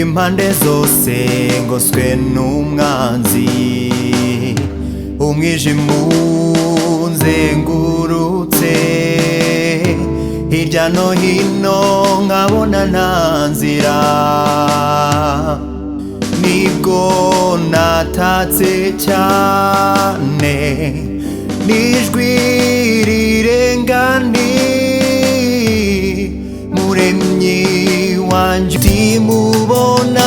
Impande zose ngoswe n'umwanzi, umwijima unzengurutse, hirya no hino nkabona nta nzira. Nibwo natatse cyane n'ijwi rirenga nti: "Muremyi wanjye, timubona."